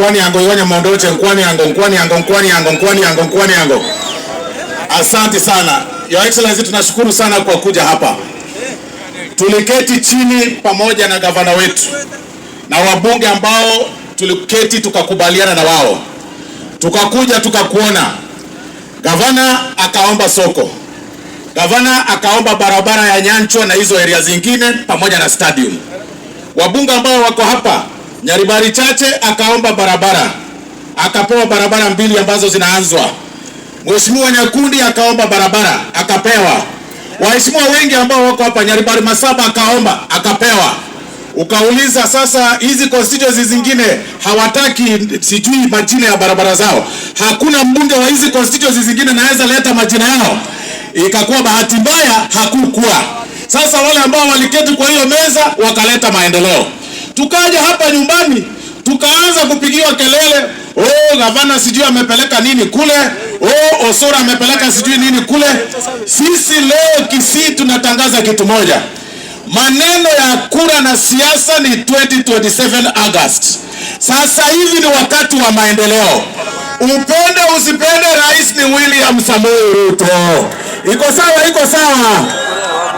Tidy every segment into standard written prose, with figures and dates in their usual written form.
Nkwani yango iwanya mondoche, nkwani yango, nkwani yango, nkwani yango, nkwani yango, nkwani yango. Asante sana. Your Excellency, tunashukuru sana kwa kuja hapa. Tuliketi chini pamoja na gavana wetu na wabunge ambao tuliketi tukakubaliana na wao, tukakuja tukakuona. Gavana akaomba soko, gavana akaomba barabara ya Nyanchwa na hizo area zingine pamoja na stadium. Wabunge ambao wako hapa, Nyaribari Chache akaomba barabara, akapewa barabara mbili ambazo zinaanzwa. Mheshimiwa Nyakundi akaomba barabara, akapewa. Waheshimiwa wengi ambao wako hapa, Nyaribari Masaba akaomba, akapewa. Ukauliza sasa, hizi constituencies zingine hawataki sijui majina ya barabara zao. Hakuna mbunge wa hizi constituencies zingine naweza leta majina yao. Ikakuwa bahati mbaya hakukuwa. Sasa wale ambao waliketi kwa hiyo meza wakaleta maendeleo. Tukaja hapa nyumbani tukaanza kupigiwa kelele, oh, gavana sijui amepeleka nini kule, oh, Osoro amepeleka sijui nini kule. Sisi leo Kisii tunatangaza kitu moja, maneno ya kura na siasa ni 2027 August. Sasa hivi ni wakati wa maendeleo. Upende usipende, rais ni William Samoei Ruto. Iko sawa? Iko sawa?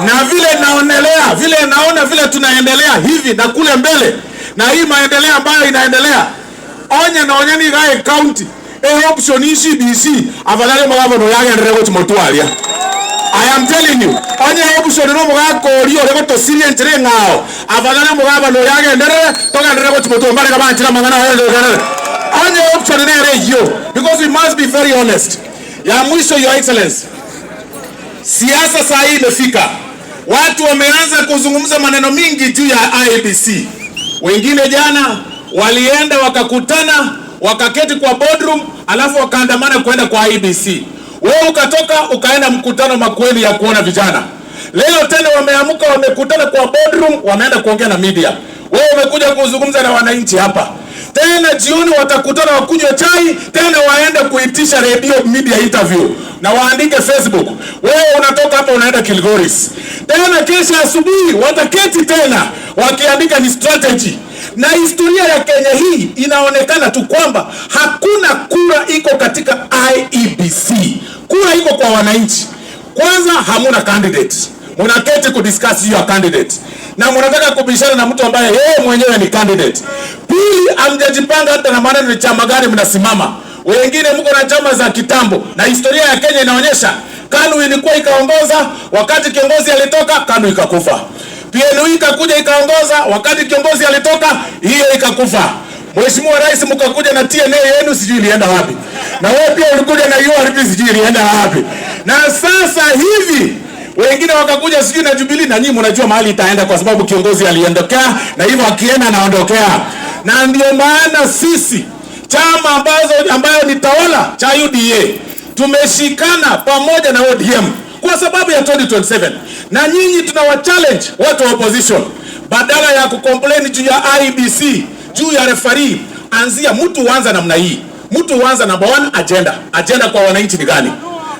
Na vile naonelea, vile naona vile tunaendelea hivi na kule mbele, na hii maendeleo ambayo inaendelea, onye na onyeni gae county e option CBC afadhali mugavono yagenderere guchimotwaria. I am telling you, onye option no mugakorio ore gotosiria enchera eng'ao, afadhali mugavano yagenderere togenderere gochimotwa mbare gabanchira mang'ana yagenderere. Onye option nere iyo, because we must be very honest. Ya mwisho, Your Excellency, siasa saa hii imefika, watu wameanza kuzungumza maneno mingi juu ya IEBC. Wengine jana walienda wakakutana wakaketi kwa boardroom, alafu wakaandamana kwenda kwa IEBC. Wewe ukatoka ukaenda mkutano Makueni ya kuona vijana. Leo tena wameamka wamekutana kwa boardroom, wameenda kuongea na media. Wewe umekuja kuzungumza na wananchi hapa. Tena jioni watakutana wakunywe chai, tena waende kuitisha radio media interview na waandike Facebook. Wewe unatoka hapa unaenda Kilgoris. Tena kesho asubuhi wataketi tena wakiandika ni strategy. Na historia ya Kenya hii inaonekana tu kwamba hakuna kura iko katika IEBC. Kura iko kwa wananchi. Kwanza hamuna candidate, munaketi kudiscuss hiyo candidate na munataka kubishana na mtu ambaye yeye mwenyewe ni candidate. Pili, hamjajipanga hata na maneno ni chama gani mnasimama. Wengine mko na chama za kitambo, na historia ya Kenya inaonyesha KANU ilikuwa ikaongoza, wakati kiongozi alitoka KANU ikakufa. PNU ikakuja ikaongoza, wakati kiongozi alitoka hiyo ikakufa. Mheshimiwa Rais, mkakuja na TNA yenu sijui ilienda wapi, na wewe pia ulikuja na URP sijui ilienda wapi, na sasa hivi wengine wakakuja sijui na Jubilee, na nyinyi mnajua mahali itaenda, kwa sababu kiongozi aliondokea, na hivyo akienda anaondokea. Na ndio maana sisi chama ambayo ni tawala cha UDA tumeshikana pamoja na ODM kwa sababu ya 2027, na nyinyi tunawa challenge watu wa opposition, badala ya kucomplain juu ya IEBC, juu ya referee, anzia mtu huanza namna hii. Mtu huanza number one, agenda. Agenda kwa wananchi ni gani?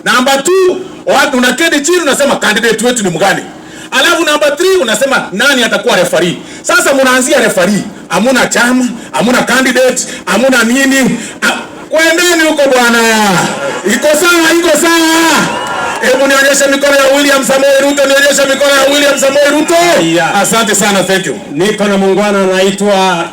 Number two, watu unaketi chini unasema candidate wetu ni mgani? Alafu number three unasema nani atakuwa referee. Sasa mnaanzia referee, hamuna chama, hamuna candidate, hamuna nini. Kwendeni huko bwana. Iko sawa, iko sawa. Hebu nionyeshe mikono ya William Samoei Ruto, nionyeshe mikono ya William Samoei Ruto. Yeah. Asante sana, thank you. Niko na muungwana anaitwa